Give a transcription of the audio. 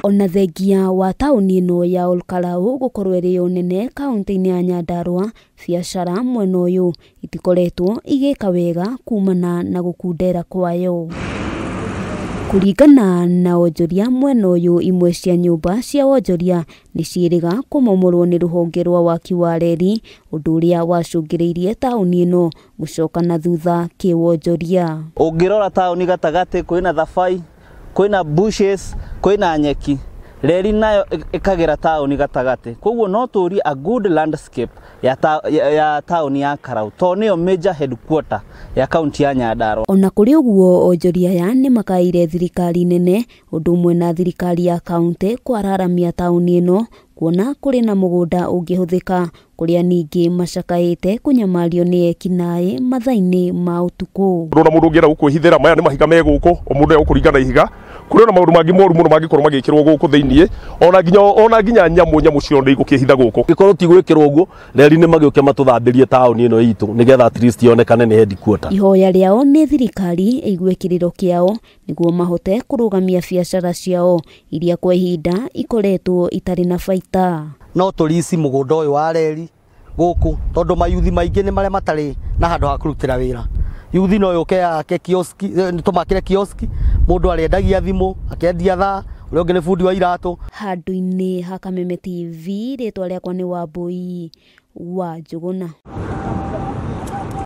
Ona thengia wa taũni ĩno ya Olkalau gũkorwo ĩrĩ yo nene kaunti-inĩ ya Nyandarua, biacara mwena ũyũ itikoretwo igĩka wega kumana na gũkundera kwayo. Kũringana na onjoria mwena ũyũ, imwe cia nyũmba cia wonjoria nĩ ciĩrĩga kũmomorwo nĩ rũhonge rwa waki wa reri, ũndũ ũrĩa wacũngĩrĩirie taũni ĩno gũcoka na thutha kĩwonjoria. Ũngĩrora taũni gatagatĩ kwĩna thabai, kwĩna bushes, kwĩna nyeki, reri nayo ĩkagĩra taũni gatagatĩ. Koguo no tũrie a good landscape ya taũni ya Karau tondũ nĩyo major headquarter ya kaunti ya Nyandarua. Ona kũrĩ ũguo, onjoria aya nĩ makaĩire thirikari nene ũndũ ũmwe na thirikari ya kaunti kwararamia taũni ĩno, kuona kũrĩ na mũgũnda ũngĩhũthĩka, kũrĩa ningĩ macakaĩte kũnyamario nĩ ekinaĩ mathaa-inĩ ma ũtukũ. Ndũrona mũndũ ũngĩenda gũkwĩhithĩra, maya nĩ mahiga me gũkũ, o mũndũ egũkũringa na ihiga. Kũrĩ ona maũndũ mangĩ moru mũno mangĩkorwo magĩkĩrwo gũkũ thĩiniĩ, ona nginya nyamũ cio nĩ igũkĩhitha gũkũ. Gĩkorwo ti gwĩkĩrwo ũguo, reri nĩ magĩũke matũthambĩrie taũni ĩno itũ nĩgetha at least yonekane nĩ headquarter. Ihoya rĩao nĩ thirikari ĩigue kĩrĩro kĩao nĩguo mahote kũrũgamia biacara ciao iria kwa ihinda ikoretwo itarĩ na baita. No tũrici mũgũnda ũyũ wa reri gũkũ tondũ mayuthi maingĩ nĩ marĩa matarĩ na handũ ha kũrutĩra wĩra. Yuthi no yũke yake kioski, tũmakĩre kioski, mũndũ arĩendagia thimũ, akendia thaa, ũrĩa ũngĩ nĩ bundi wa iratũ. Handũ-inĩ ha Kameme TV, rĩtwa rĩakwa nĩ Wambui wa Njũgũna.